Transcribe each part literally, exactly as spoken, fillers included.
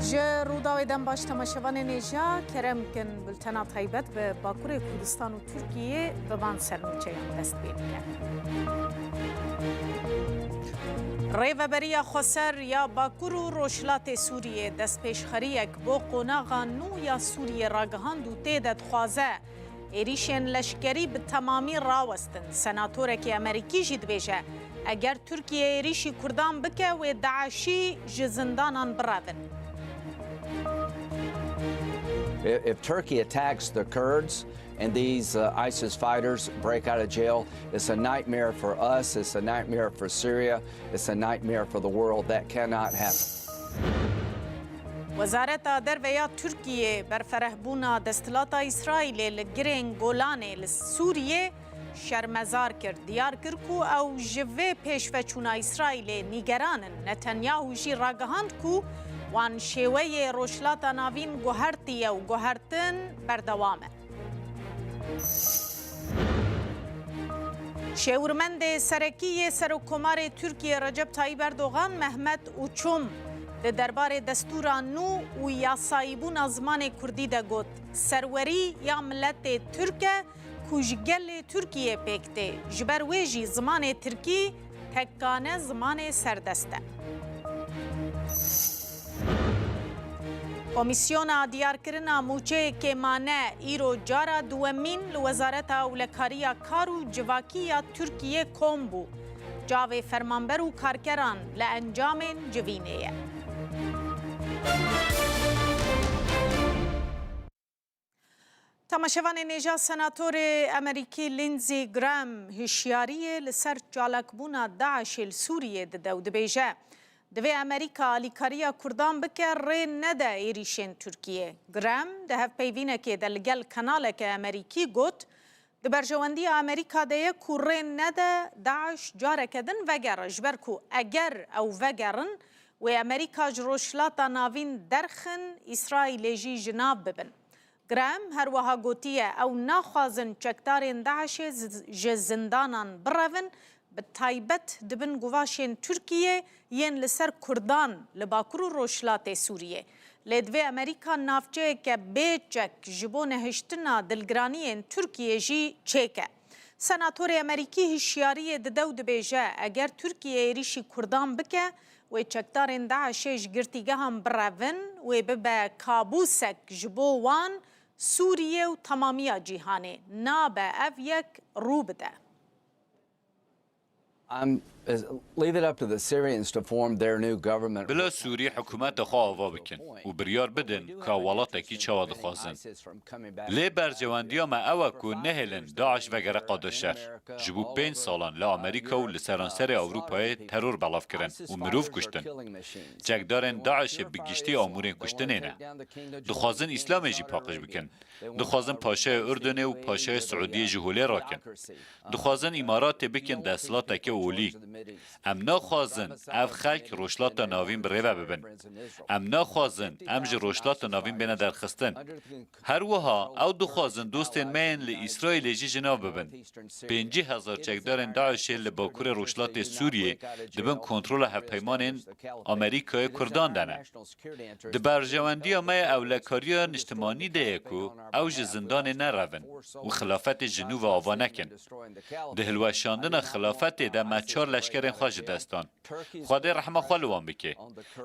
Ji Rûdawê dem baş temaşevanên hêja, kerem kin bultena taybet bi Bakurê Kurdistan û Tirkiyê bi van sernûçeyan dest pê bike. Rêveberiya Xweser ya Bakur û Rojhilatê Sûriyê destpêşxeriyek bo qonaxa nû ya Sûriyê ragihand û tê de dixwaze êrîşên leşkerî bi temamî rawestin. Senatorekî Amerîkî jî dibêje, eger Tirkiye êrîşî Kurdan bike, wê DAIŞî ji zindanan birevin. If, if Turkey attacks the Kurds and these uh, ISIS fighters break out of jail, it's a nightmare for us, it's a nightmare for Syria, it's a nightmare for the world. That cannot happen. Wezareta Derve ya Tirkiyê berferehbûna desthilata Îsraîlê li Girên Golanê li Sûriyê şermezar kir. Diyar kir ku ew ji vê pêşveçûna Îsraîlê nîgeran in. Netanyahu jî ragihand ku wan şêweyê Rojhilata Navîn guhertiye û guhertin berdewam e. Şêwirmendê serekî yê Serokkomarê Tirkiyê Recep Tayyip Erdogan, Mehmet Uçum, di derbarê destûra nû û yasayîbûna zimanê kurdî de got, serwerî ya miletê Tirk e ku ji gelê Tirkiyê pêk tê. Ji ber wê jî zimanê tirkî tekkane zimanê serdest e. Komîsyona Diyarkirina Mûçeyê Kêmane îro cara duwemîn li Wezareta Ewlekariya Kar û Civakî ya Tirkiyê kom bû. Çavê fermanber û karkeran li encamên civînê ye. Temaşevanên hêja, Senatorê Amerîkî Lindsey Graham hişyariyê li ser çalakbûna DAIŞê li Sûriyê dide û dibêje, divê Amerîka alîkariya Kurdan bike, rê nede êrîşên Tirkiyê. Graham di hevpeyvînekê de li gel kanaleke Amerîkî got, di berjewendiya Amerîka de ye ku rê nede DAIŞ careke din vegere, ji ber ku eger ew vegerin, wê Amerîka ji Rojhilata Navîn derxin, Îsraîlê jî ji nav bibin. Graham her wiha gotiye, ew naxwazin çekdarên DAIŞê ji zindanan birevin, bi taybet di bin guvaşên Tirkiyê yên li ser Kurdan li Bakur û Rojhilatê Sûriyê. Lê divê Amerîka navçeyeke bê çek ji bo nehiştina dilgiraniyên Tirkiyê jî çêke. Senatorê Amerîkî hişyariyê dide û dibêje, eger Tirkiye êrîşî Kurdan bike, wê çekdarên DAIŞê ji girtîgehan birevin, wê bibe kabûsek ji bo wan, Sûriyê û temamiya cîhanê. Nabe ev yek rû bide. I'm, is, leave it up to the Syrians to form their new government. Bila Sûrî hikûmeta xwe ava bikin û biryar bidin ka welatekî çawa dixwazin. Lê berjewendiya me ew e ku nehêlin DAIŞ vegere qada şer. Ji bo pênc salan li Amerîka û li seranserê Ewropayê teror belav kirin û mirov kuştin. Çekdarên DAIŞê bi giştî amûrên kuştinê ne. Dixwazin Îslamê jî paqij bikin. Dixwazin paşayê Urdunê û paşayê Siûdiyê ji holê rakin. Dixwazin Îmaratê bikin desthilateke olî. Em naxwazin ev xelk Rojhilata Navîn bi rê ve bibin. Em naxwazin em ji Rojhilata Navîn bêne derxistin. Her wiha ew dixwazin dostên me yên li Îsraîlê jî ji nav bibin. Pêncî hezar çekdarên DAIŞê li bakurê Rojhilatê Sûriyê di bin kontrola hevpeymanên Amerîkayê Kurdan de ne. Di berjewendiya me ya ewlekariya niştimanî de ye ku ew ji zindanê nerevin û xilafetê ji nû ve ava nekin. Di hilweşandina xilafetê de me çar leşkerên xwe ji dest dan. Xwedê rehma xwe li wan bike.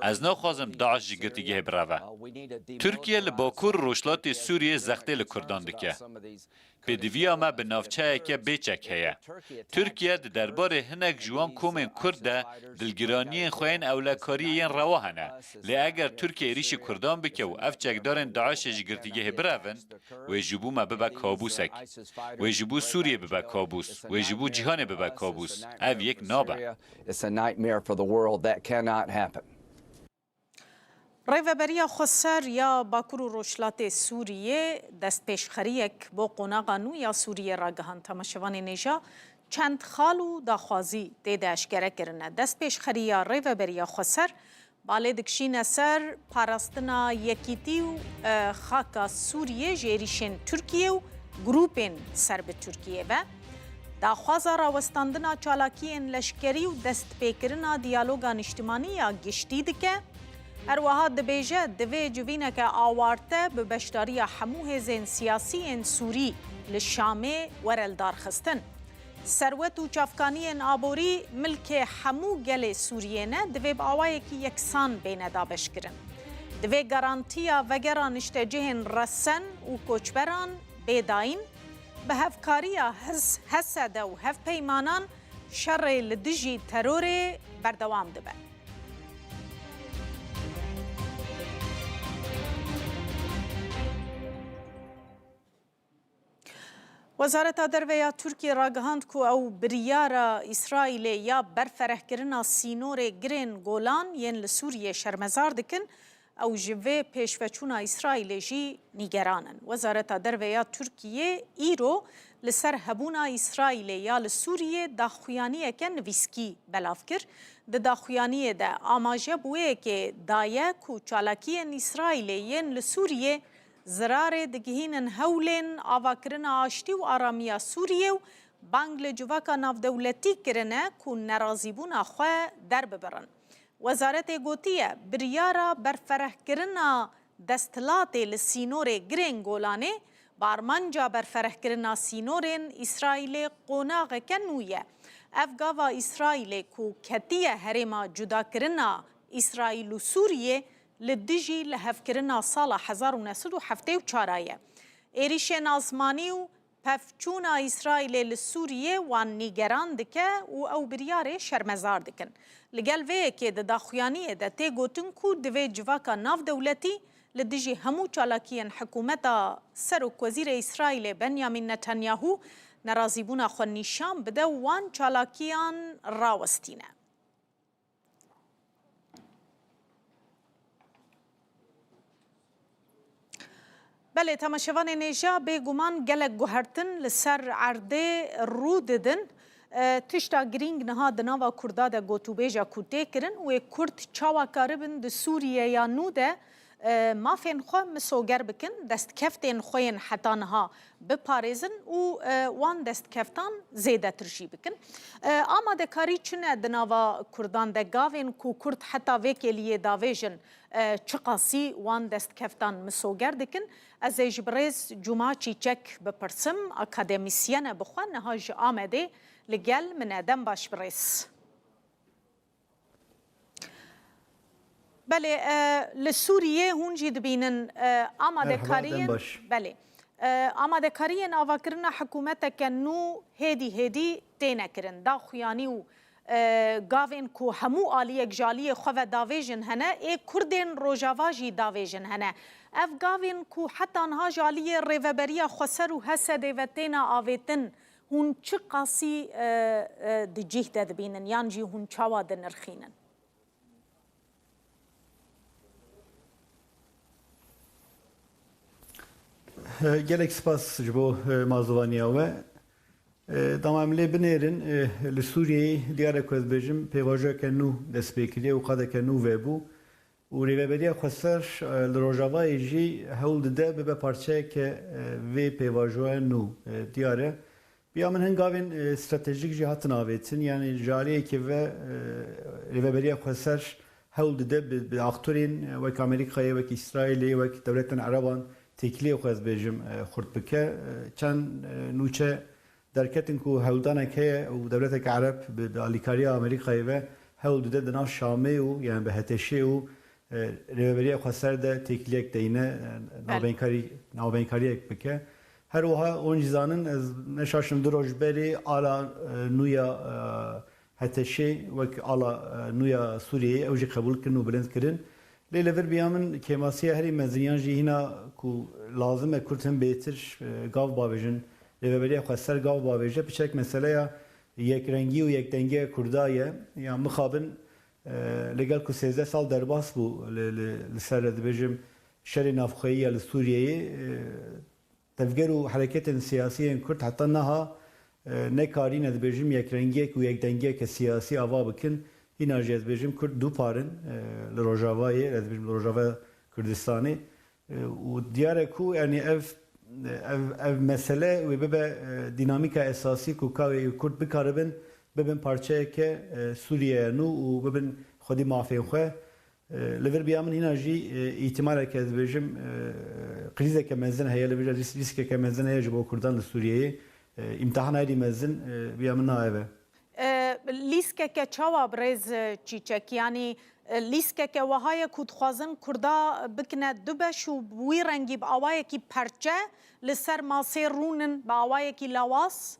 Ez naxwazim DAIŞ ji girtîgehê bireve. Tirkiye li bakur û rojhilatê Sûriyê zextê li Kurdan dike. Pêdiviya me bi navçeyeke bê çek heye. Tirkiye di derbarê hinek ji wan komên Kurd de dilgiraniyên xwe yên ewlekariyê yên rewa hene. Lê eger Tirkiye êrîşî Kurdan bike û ev çekdarên DAIŞê ji girtîgehê birevin, wê ji bo me bibe kabûsek. Wê ji bo Sûriyê bibe kabûs. Wê ji bo cîhanê bibe kabûs. Ev yek nabe. It's a nightmare for the world. That cannot happen. Rêveberiya Xweser ya Bakur û Rojhilatê Sûriyê destpêşxeriyek bo qonaxa nû ya Sûriyê ragihand. Temaşevanên hêja, çend xal û daxwazî tê de eşkere kirine. Destpêşxeriya Rêveberiya Xweser balê dikişîne ser parastina yekîtî û, e, xaka Sûriyê ji êrîşên Tirkiyê û grûpên ser bi Tirkiyê ve. Daxwaza rawestandina çalakiyên leşkerî û destpêkirina diyaloga niştimanî ya giştî dike. Her wiha dibêje, divê civîneke awarte bi beşdariya hemû hêzên siyasî yên Sûrî li Şamê were lidarxistin. Serwet û çavkaniyên aborî milkê hemû gelê Sûriyê ne, divê bi awayekî yeksan bêne dabeşkirin. Divê garantiya vegera niştecihên resen û koçberan bê dayîn, bi hevkariya Hes-, Hesede û hevpeymanan şerê li dijî terorê berdewam dibe. Wezareta Derve ya Tirkiyê ragihand ku ew biryara Îsraîlê ya berferehkirina sînorê girên Golan yên li Sûriyê şermezar dikin, ew ji vê pêşveçûna Îsraîlê jî nîgeran in. Wezareta Derve ya Tirkiyê îro li ser hebûna Îsraîlê ya li Sûriyê daxuyaniyeke nivîskî belav kir. Di daxuyaniyê de amaje bi wê yekê daye ku çalakiyên Îsraîlê yên li Sûriyê zirarê digihînin hewlên avakirina aştî û aramiya Sûriyê û bang li civaka navdewletî kirine ku nerazîbûna xwe derbibirin. Wezaretê gotiye, biryara berferehkirina desthilatê li sînorê Girên Golanê bi armanca berferehkirina sînorên Îsraîlê qonaxeke nû ye. Ev gava Îsraîlê ku ketiye herêma cudakirina Îsraîl û Sûriyê li dijî lihevkirina sala hezar û neh sed û heftê û çar a ye. Êrîşên azmanî û pevçûna Îsraîlê li Sûriyê wan nîgeran dike û ew biryarê şermezar dikin. Li gel vê yekê di daxuyaniyê de tê gotin ku divê civaka navdewletî li dijî hemû çalakiyên hikûmeta Serokwezîrê Îsraîlê Benyamin Netanyahu nerazîbûna xwe nîşan bide û wan çalakiyan rawestîne. Belê, temaşevanên hêja, bêguman gelek guhertin li ser erdê rû didin. E, tişta girîng niha di nava Kurda de gotûbêja ku tê kirin, wê Kurd çawa karibin di Sûriyeya nû de, e, mafên xwe misoger bikin, destkeftên xwe yên heta niha biparêzin û, e, wan destkeftan zêdetir jî bikin. E, amadekarî çi ne di nava Kurdan de? Gavên ku Kurd heta vê kêliyê davêjin, e, çiqasî wan destkeftan misoger dikin? Ez ê ji birêz Cuma Çîçek bipirsim, akademîsyen e bi xwe, niha ji Amedê li gel min e. Dem baş birêz. Belê, e, li Sûriyê hûn jî dibînin, e, Merhaba, amadekariyên, dem baş. Belê. E, amadekariyên avakirina hikûmeteke nû hêdî hêdî têne kirin. Daxuyanî û, e, gavên ku hemû aliyek ji aliyê xwe ve davêjin hene, ê Kurdên Rojava jî davêjin hene. Ev gavên ku heta niha ji aliyê Rêveberiya Xweser û H S D'ê ve têne avêtin, hûn çi qasî, e, e, di cih de dibînin yan jî hûn çawa dinirxînin? Gelek spas ji bo, e, mazivaniya we. E, dema em lê binêrin, e, li Sûriyeyê diyar e ku ez bêjim pêvajoyeke nû dest pê kiriye û qadeke nû vebû. Û Rêveberiya Xweser, e, li Rojavayê jî hewl dide bibe parçeyeke, e, vê pêvajoya nû, e, diyar e. Bi ya min hin gavên, e, stratejîk jî hatin avêtin. Yanî ji aliyekê ve, e, Rêveberiya Xweser hewl dide bi, bi aktorên, e, wek Amerîkayê, wek Îsraîlê, wek dewletên Ereban têkiliyê xwe, ez bêjim, e, xurt bike. E, çend, e, nûçe derketin ku hewldanek heye û dewleteke Ereb bi, bi alîkariya Amerîkayê ve hewl dide di nav Şamê û, yani bi HTŞê û, e, Rêveberiya Xweser de têkiliyek deyne, e, Belê. navbeynkari-, navbeynkariyek bike. Her wiha hûn jî zanin, ez ne şaş im du roj berê ala, e, nû ya, e, HTŞê wek ala, e, nû ya Sûriyeyê ew jî qebûl kirin û bilind kirin. Lê li vir biya min kêmasiya herî mezin yan jî hîna ku lazim e Kurd hin bêtir, e, gav bavêjin, Rêveberiya Xweser gav bavêje, piçek meseleya yekrengî û yekdengiya Kurda ye. Ya mixabin, e, li gel ku sêzdeh sal derbas bû li, li, li ser, dibêjim, şerê navxweyî ya li Sûriyeyê, e, tevger û hereketên siyasî yên Kurd heta niha, e, nekarîne, dibêjim, yekrengiyek û yekdengiyeke siyasî ava bikin. Hîna jî, ez dibêjim, Kurd du par in, e, li Rojavayê, ez dibêjim, li Rojava Kurdistanê. E, û diyar e ku, yanî ev, ev, ev mesele wê bibe, e, dînamîka esasî ku ka wê Kurd bikaribin bibin parçeyeke, e, Sûriyeya nû û bibin xwedî mafên xwe. E, li vir bi ya min hîna jî, e, îhtimaleke, ez dibêjim, e, krîzeke mezin heye, li vir rîs-, rîskeke mezin heye ji bo Kurdan li Sûriyeyê. E, îmtihana herî mezin, e, bi ya min na ev e. E, lîskeke çawa birêz, e, Çîçek? Yanî, e, lîskeke wiha ye ku dixwazin Kurda bikine du beş û bi wî rengî bi awayekî perçe li ser masê rûnin, bi awayekî lawaz?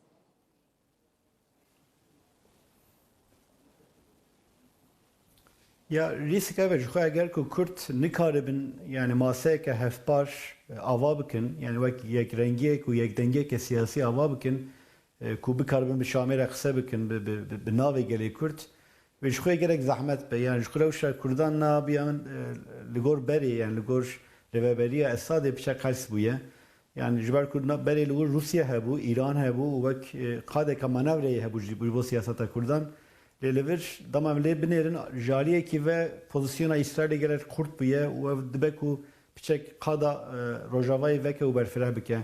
Ya rîsk ev e, ji xwe eger ku Kurd nikaribin, yani maseyeke hevpar, e, ava bikin, yani wek yekrengiyek û yekdengiyeke siyasî ava bikin, e, ku bikaribin bi Şamê re qise bikin, bi, bi, bi, bi navê gelê Kurd, vê ji xwe gelek zehmet be. Yani ji xwe rewşa Kurdan na bi ya min, e, li gor berê, yani li gor rêveberiya Esadê piçek qels bûye. Yani ji ber ku na-, berê li wir Rûsya hebû, Îran hebû û wek, e, qadeke manevreyê hebû ji, ji bo siyaseta Kurdan. Lê li vir dema em lê binêrin, ji aliyekî ve pozisyona Îsraîlê gelek xurt bûye û ev dibe ku piçek qada, e, Rojavayê veke û berfireh bike.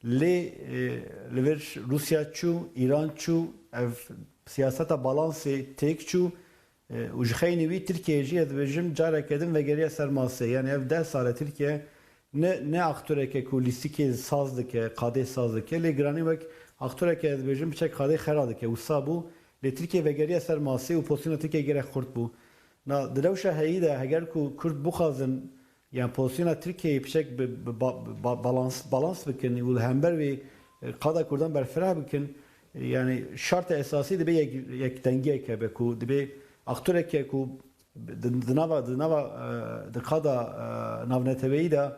Lê, e, li vir Rûsya çû, Îran çû, ev siyaseta balansê têk çû, e, û ji xeynî wî Tirkiye jî, ez dibêjim, careke din vegeriya ser masê. Yani ev deh sal e Tirkiye ne, ne aktoreke ku lîstikê saz dike, qadê saz dike, lê giranî wek aktoreke, ez dibêjim, piçek qadê xera dike. Wisa bû, lê Tirkiye vegeriya ser masê û pozisyona Tirkiye gelek xurt bû. Na, di rewşa heyî de heger ku Kurd bixwazin, yani pozisyona Tirkiyeyê piçek bi, bi ba-, ba-, balans, balans bikin û li hember wê, e, qada Kurdan berfireh bikin, e, yani şarta esasî dibe yek, yekdengiyek hebe ku dibe aktoreke ku di, di nava, di nava, e, di qada, e, navneteweyî de,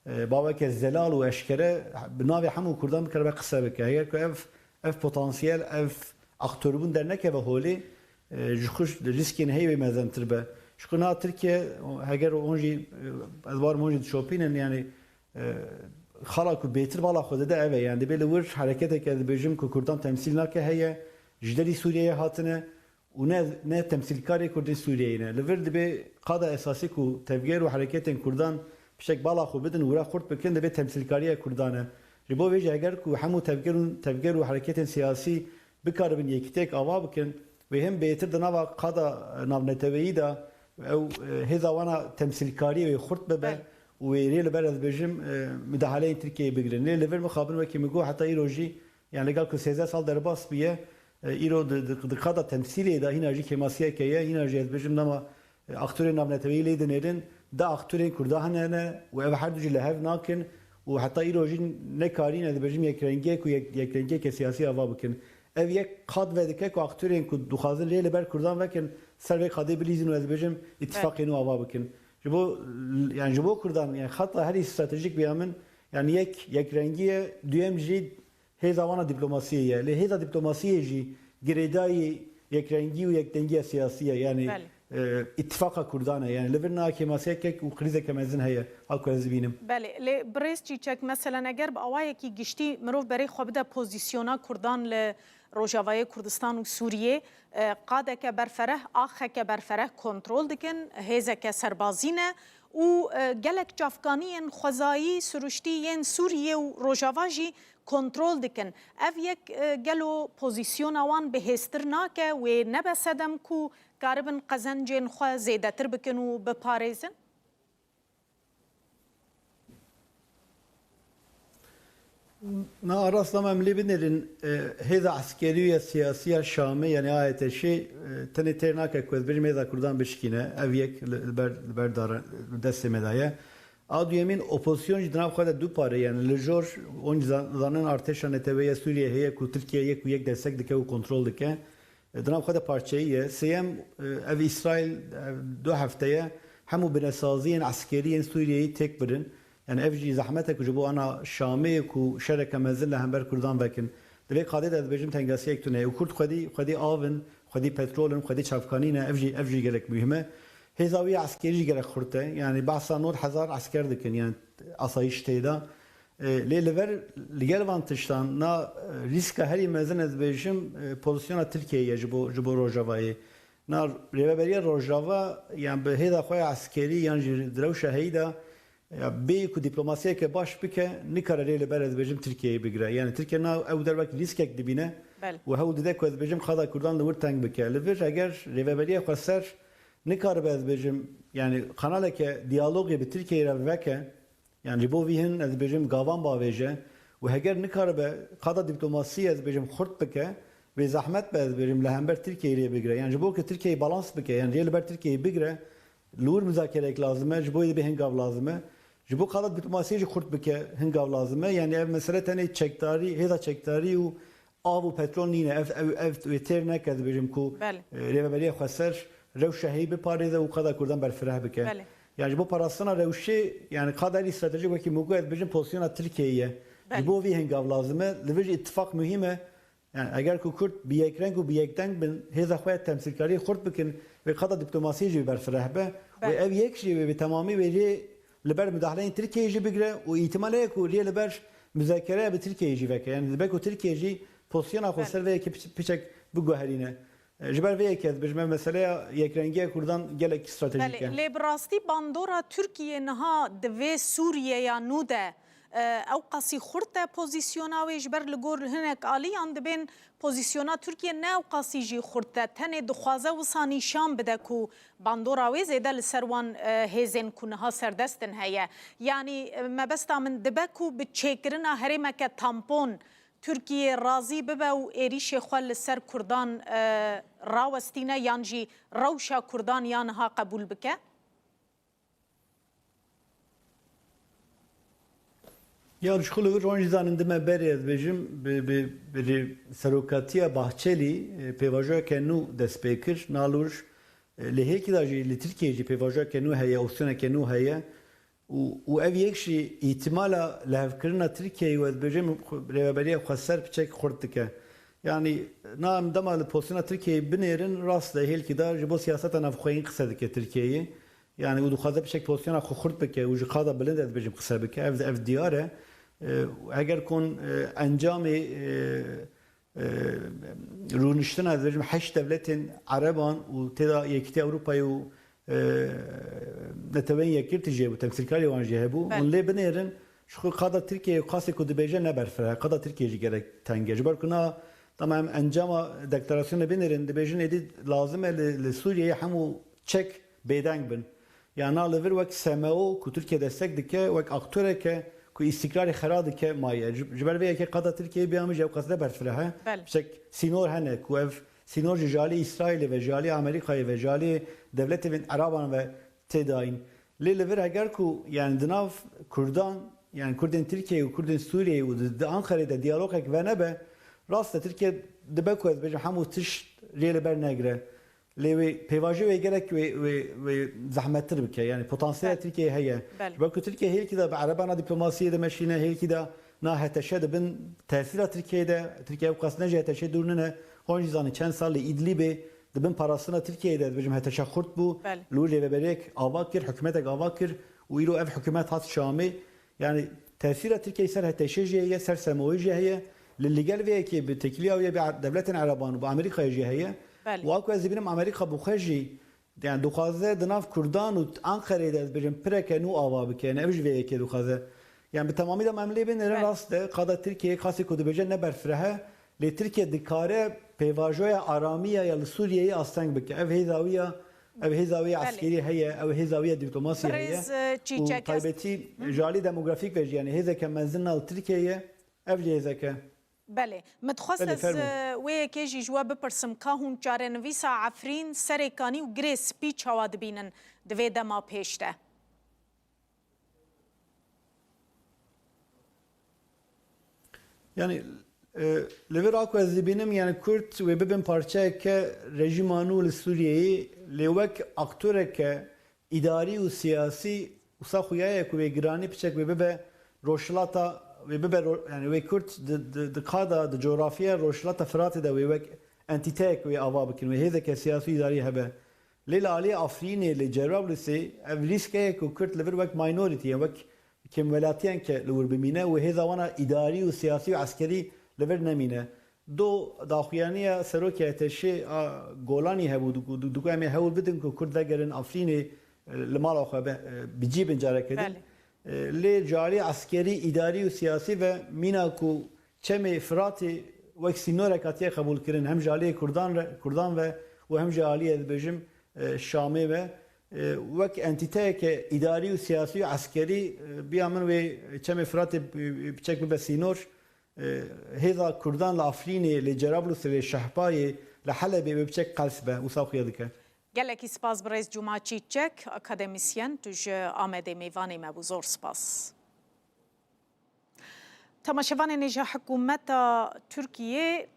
e, baweke zelal û eşkere bi navê hemû Kurdan bikaribe qise bike. Heger ku ev, ev potansiyel, ev aktorbûn dernekeve holê, e, ji xwe rîskên heyî wê mezintir be. Ji xwe na Tirkiye, heger hûn jî, e, ez barim hûn jî dişopînin, yani, e, xala ku bêtir bala xwe dide ev e. Yani dibê li wir hereketeke, dibêjim, ku Kurdan temsîl nake heye, ji derî Sûriyeyê hatine û ne, ne temsîlkarê Kurdên Sûriyeyê ne. Li vir dibê qada esasî ku tevger û hereketên Kurdan pişek bala xwe bidin, wira xurt bikin, dibê temsîlkariya Kurdan e. Ji bo vê jî heger ku hemû tevger û, tevger û hereketên siyasî bikaribin yekîtiyek ava bikin, wê him bêtir di nava qada, e, navneteweyî de ew, e, hêza wana temsîlkariyê wê xurt bibe Belê. û wê rê li ber, ez bêjim, e, midahaleyên Tirkiyeyê bigirin. Lê li vir mixabin, wekî min got, heta îro jî, yani, legal ku sêzdeh sal derbas bûye, e, îro di, di, di qada temsîlê de hîna jî kêmasiyeke ye, hîna jî, ez bêjim, dema, e, aktorên navneteweyî lê dinêrin, da aktorên Kurda hene ne û ev her du jî li hev nakin û heta îro jî nekarîn, ez dibêjim, yekrengiyek û yek-, yekrengiyeke siyasî ava bikin. Ev yek qad vedike ku aktorên ku dixwazin rê li ber Kurdan vekin, ser vê qadê bilîzin û, ez dibêjim, îtîfaqên nû ava bikin. Ji bo, yani ji bo Kurdan, yani xeta herî stratejîk bi ya min, yani yek, yekrengî ye, duyem jî hêza wana dîplomasiyê ye. Lê hêza dîplomasiyê jî girêdayî yekrengî û yekdengiya siyasî ye. Yani, Belê. e, îtîfaqa Kurdan e. Yani li vir niha kêmasiyekek û krîzeke mezin heye, ha ku ez dibînim. Belê, lê birêz Çîçek, meselen eger bi awayekî giştî mirov berê xwe bide pozîsyona Kurdan li Rojavayê Kurdistan û Sûriyê, e, qadeke berfereh, axeke berfereh kontrol dikin, hêzeke serbazî ne û, e, gelek çavkaniyên xwezayî, siruştî yên Sûriyê û Rojava jî kontrol dikin. Ev yek, e, gelo pozîsyona wan bihêztir nake, wê nebe sedem ku karibin qezencên xwe zêdetir bikin û biparêzin? Na, rastla me em lê binêrin, e, hêza eskerî ya siyasî ya Şamê, yani A H T'ê, e, tenê têr nake ku ez bêjim hêza Kurdan bişkîne. Ev yek li, li ber, li ber dara, destê me de ye. A duyemîn, opozîsyon jî di nav xwe de du pare, yani li jor, hûn zan-, zanin artêşa neteweyî ya Sûriyê heye ku Tirkiye yek û yek destek dike û kontrol dike. E, di nav xwe de parçeyî ye. Sêyem, e, ev Îsraîl, ev du hefte ye, hemû binesaziyên eskerî yên Sûriyeyê têk birin. Yani ev jî zehmet e ku ji bo ana Şamê ku şereke mezin li hember Kurdan vekin. Di vê qadê de dibêjim tengasiyek tune ye. Û Kurd xwedî, xwedî av in, xwedî petrol in, xwedî çavkanî ne. Ev jî, ev jî gelek muhim e. Hêza wî ya eskerî jî gelek xurt e. Yani behsa nod hezar esker dikin, yani asayîş tê de. E, lê li ver, li gel van tiştan, na, e, rîska herî mezin, ez dibêjim, e, pozisyona Tirkiyeyê ye ji bo, ji bo Rojavayê. Na rêveberiya Rojava, yan bi hêza xwe ya eskerî yan jî di rewşa heyî de, ya bêyî ku dîplomasiyeke baş bike, nikare rê li ber, ez dibêjim, Tirkiyeyê bigire. Yani Tirkiye na ew der wek lîskek dibîne Belê. û hewl dide ku, ez dibêjim, qada Kurdan li wir teng bike. Li vir eger rêveberiya xweser Nikaribe, ez bêjim, yani kanaleke diyalogê bi Tirkiyeyê re veke, yani ji bo vî hin, ez bêjim, gavan bavêje û heger nikaribe qada diplomasiyê, ez bêjim, xurt bike, wê zehmet be, ez bêjim, li hember Tirkiyeyê rê bigire. Yani ji bo ku Tirkiyeyê balans bike, yani rê li ber Tirkiyeyê bigire, li wir muzakereyek lazim e, ji bo yê bê hin gav lazim e. Ji bo qada diplomasiyê jî xurt bike, hin gav lazim e. Yani ev mesele tenê çekdarî, hêza çekdarî û av û petrol nîne. Ev, ev, ev wê têr neke, dibêjim ku, Belê. e, Rêveberiya Xweser rewşa heyî biparêze û qada Kurdan berfireh bike. Belê. Yani ji bo parastina rewşê, yani qada herî stratejîk wekî min got, ez dibêjim pozisyona Tirkiyeyê ye. Belê. Ji bo vî hin gav lazim e. Li vir jî îtifaq muhîm e. Yani eger ku Kurd bi yekreng û bi yekdeng bin, hêza xwe ya temsîlkariyê xurt bikin, wê qada diplomasiyê jî berfireh be. Belê. Wê ev yek jî wê bi temamî wê rê li ber mudahaleyên Tirkiyeyê jî bigire û îhtimal heye ku rê li ber muzakereya bi Tirkiyeyê jî veke. Yani dibe ku Tirkiye jî pozisyona xwe Belê. ser vê yekê piç-, piçek biguherîne. E, ji ber vê yekê ez dibêjim, ev meseleya yekrengiya Kurdan gelek stratejîk Belê, e. Lê bi rastî bandora Tirkiye niha di vê Sûriyeya nû de, e, ew qasî xurt e pozisyona wê, ji ber li gor hinek aliyan dibên pozisyona Tirkiye ne ew qasî jî xurt e. Tenê dixwaze wisa nîşan bide ku bandora wê zêde li ser wan, e, hêzên ku niha serdest in heye. Yanî, e, mebesta min dibe ku bi çêkirina herêmeke tampon Tirkiye razî bibe û êrîşê xwe li ser Kurdan, e, rawestîne yan jî rewşa Kurdan ya niha qebûl bike? Ya ji xwe li vir wan jî zanindime berê, ez bêjim, bi, bi, bi rê-, serokatiya Bahçelî, e, pêvajoyeke nû dest pê kir, nalûr, e, li hêkî de jî li Tirkiyeyê jî pêvajoyeke nû heye, opsiyoneke nû heye. Û, û ev yek jî îhtimala lihevkirina Tirkiyeyê û ez dibêjim xwe-, rêveberiya xweser piçek xurt dike. Yanî na em dema li pozisyona Tirkiyeyê binêrin, rast e, hêlkî de ji bo siyaseta navxweyîn qise dike Tirkiyeyê. Yanî û dixwaze piçek pozisyona xwe xurt bike û ji qada bilind, ez dibêjim, qise bike. Ev, ev diyar e. E, eger kon, e, encamê, e, e, rûniştina, ez dibêjim, heşt devletên Ereban û tê de Yekîtiya Ewropayê û, e, Neteweyên Yekgirtî jî hebû, temsîlkarê wan jî hebû. Belê. Hûn lê binêrin, ji xwe qada Tirkiyeyê qasê ku dibêje ne berfireh e, qada Tirkiyeyê jî gelek teng e. Ji ber ku na, dema em encama deklarasyonê binêrin, dibêjin êdî lazim e li, li Sûriyeyê hemû çek bêdeng bin. Ya na li vir wek S M O ku Tirkiye destek dike, wek aktoreke ku îstikrarê xera dike maye. Ji, ji ber vê yekê qada Tirkiyeyê bêya min jî ew qas ne berfireh e. Belê. Piçek sînor hene ku ev sînor jî ji alî Îsraîlê ve, ji alî Amerîkayê ve, ji alî dewletê bên Ereban ve tê dayîn. Lê li vir heger ku, yani di nav Kurdan, yani Kurdên Tirkiyeyê û Kurdên Sûriyeyê û di, di Anqerê de diyalogek venebe, rast e Tirkiye dibe ku ez bêjim hemû tişt rê li ber negire. Lê wê pêvajoyê wê gelek wê, wê, wê zehmettir bike. Yani potansiyela Belê. Tirkiyeyê heye. Belê. Ji ber ku Tirkiye hêlkî de bi erebana diplomasiyê dimeşîne, hêlkî de na H T Ş di bin tesîra Tirkiyeyê de, Tirkiye ew qas ne ji H T Şê dûr nine. Hûn jî zanin çend sal li Îdlîbê di bin parastina Tirkiyeyê de, dibêjim, H T Ş xurt bû. Belê. Li wir rêveberiyek ava kir, hikûmetek ava kir û îro ev hikûmet hat Şamê. Yani tesîra Tirkiyeyê ser H T Ş jî heye, ser S M O'yê jî heye. Li, li gel vê yekê bi têkiliya wê bi dewletên Ereban û bi Amerîkayê jî heye. Belê. Û a ku ez dibînim Amerîka bi xwe jî, yani dixwaze di nav Kurdan û Anqerê de, ez bêjim, pireke nû ava bike. Yani ev ji vê yekê dixwaze. Yani bi temamî de em lê binêrin Belê. Rast e, qada Tirkiyeyê qasî ku dibêje ne berfireh e. Lê Tirkiye dikare pêvajoya aramiya ya li Sûriyeyê asteng bike. Ev hêza wî ya, ev hêza wî ya Belê. Eskerî heye, ev hêza wî ya diplomasî heye. Birêz, e, Û Çîçek, ez taybetî Hı hı. ji alî demografîk ve jî, yani hêzeke mezin nal Tirkiyeyê, ev jî hêzeke. Belê. Min dixwest Belê, ez, fermo. e, wê yekê jî ji we bipirsim, ka hûn çarenivîsa Efrîn, Serêkanî û Girê Spî çawa dibînin di vê dema pêş de? Yani, e, li vir a ku ez dibînim, yani Kurd wê bibin parçeyeke rejîma nû li Sûriyeyê, lê wek aktoreke îdarî û siyasî wisa xuya ye ku wê giranî piçek wê bibe rojhilata, wê bibe ro-, yani wê Kurd di, di, di qada, di coğrafya rojhilata Firatê de wê wek entîteyek wê ava bikin, wê hêzeke siyasî û îdarî hebe. Lê li aliyê Afrînê, li Cerablusê ev rîsk heye ku Kurd li vir wek minority, yani wek kêmwelatiyan ke li wir bimîne û hêza wana îdarî û siyasî û eskerî li vir nemîne. Do daxuyaniya serokê H T Şê a Golanî hebû, diku, diku em ê hewl bidin ku Kurd vegerin Afrînê, e, li mala xwe be, e, bi cî bin careke din. Belê. E, lê ji alî eskerî, îdarî û siyasî ve mîna ku çemê Firatê wek sînorek hatiye qebûlkirin, hem ji aliyê Kurdan re, Kurdan ve û hem ji aliyê, dibêjim, e, Şamê ve, e, wek entîteyeke îdarî û siyasî û eskerî, e, biya min wê Çemê Firatê bi, bi çek bibe sînor, e, hêza Kurdan li Afrînê, li Cerablusê, li Şehbayê, li Helebê wê bi çek qels be, wisa xuya dike. Gelekî spas birêz Cuma Çîçek, akademîsyen, tu ji Amedê mêvanê me bû, zor spas. Temaşevanên hêja, hikûmeta Tirkiyê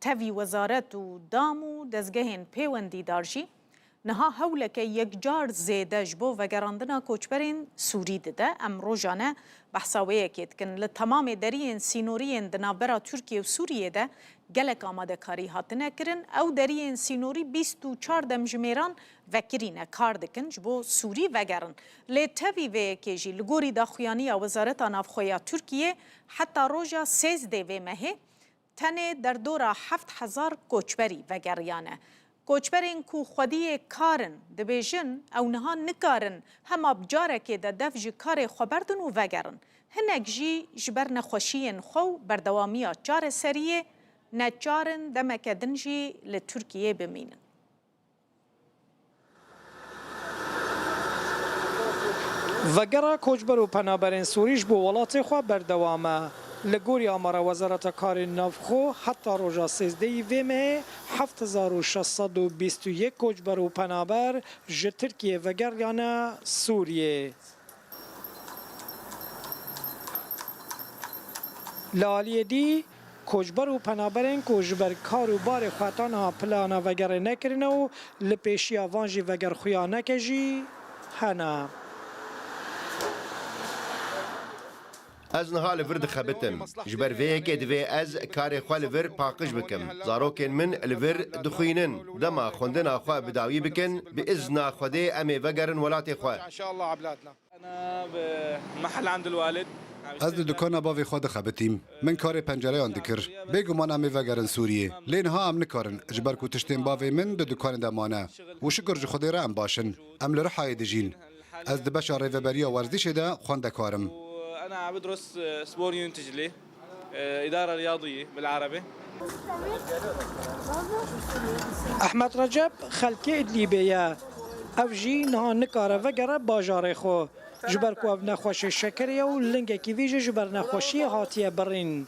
tevî wezaret û dam û dezgehên pêwendîdar jî niha hewleke yekcar zêde ji bo vegerandina koçberên Sûrî dide. Em rojane behsa wê yekê dikin. Li temamê deriyên sînorî yên di navbera Tirkiye û Sûriyê de gelek amadekarî hatine kirin. Ew deriyên sînorî bîst û çar demjimêran vekirî ne, kar dikin ji bo Sûrî vegerin. Lê tevî vê yekê jî, li gorî daxuyaniya Wezareta Navxwe ya Tirkiyê, heta roja sêzdeh vê mehê tenê derdora heft hezar koçberî vegeriyane. Koçberên ku xwediyê kar in, dibêjin ew niha nikarin hema bi carekê de dev ji karê xwe berdin û vegerin. Hinek jî ji ber nexweşiyên xwe û berdewamiya çareseriyê neçar in demeke din jî li Tirkiyê bimînin. Vegera koçber û penaberên Sûrî ji bo welatê xwe berdewam e. Li gorî amara Wezareta Karên Navxwe, heta roja sêzdehî vê mehê heft hezar û şeş sed û bîst û yek koçber û penaber ji Tirkiyê vegeriyane Sûriyê. Li aliyê dî, koçber û penaberên ku ji ber kar û barê xwe heta niha plana vegerê nekirine û li pêşiya van jî veger xuya neke jî hene. Ez niha li vir dixebitim. Ji ber vê yekê divê ez karê xwe li vir paqij bikim. Zarokên min li vir dixwînin. Dema xwendina xwe bi dawî bikin, bi izna Xwedê em ê vegerin welatê xwe. Ez di dukana bavê xwe dixebitîm. Min karê pencereyan dikir. Bêguman em ê vegerin Sûriyê. Lê niha em nikarin, ji ber ku tiştên bavê min di dukanê de mane. Û şikir ji Xwedê re em baş in. Em li Rihayê dijîn. Ez di beşa rêveberiya werzîşê de xwendekar im. أنا عم بدرس سبور يونتجلي، إدارة رياضية بالعربي. Ehmed Recep xelkê Idlîbê ye. Ev jî niha nikare vegere bajarê xwe. Ji ber ku ev nexweşê şekerê ye û lingekî vî jî ji ber nexweşiyê hatiye birîn.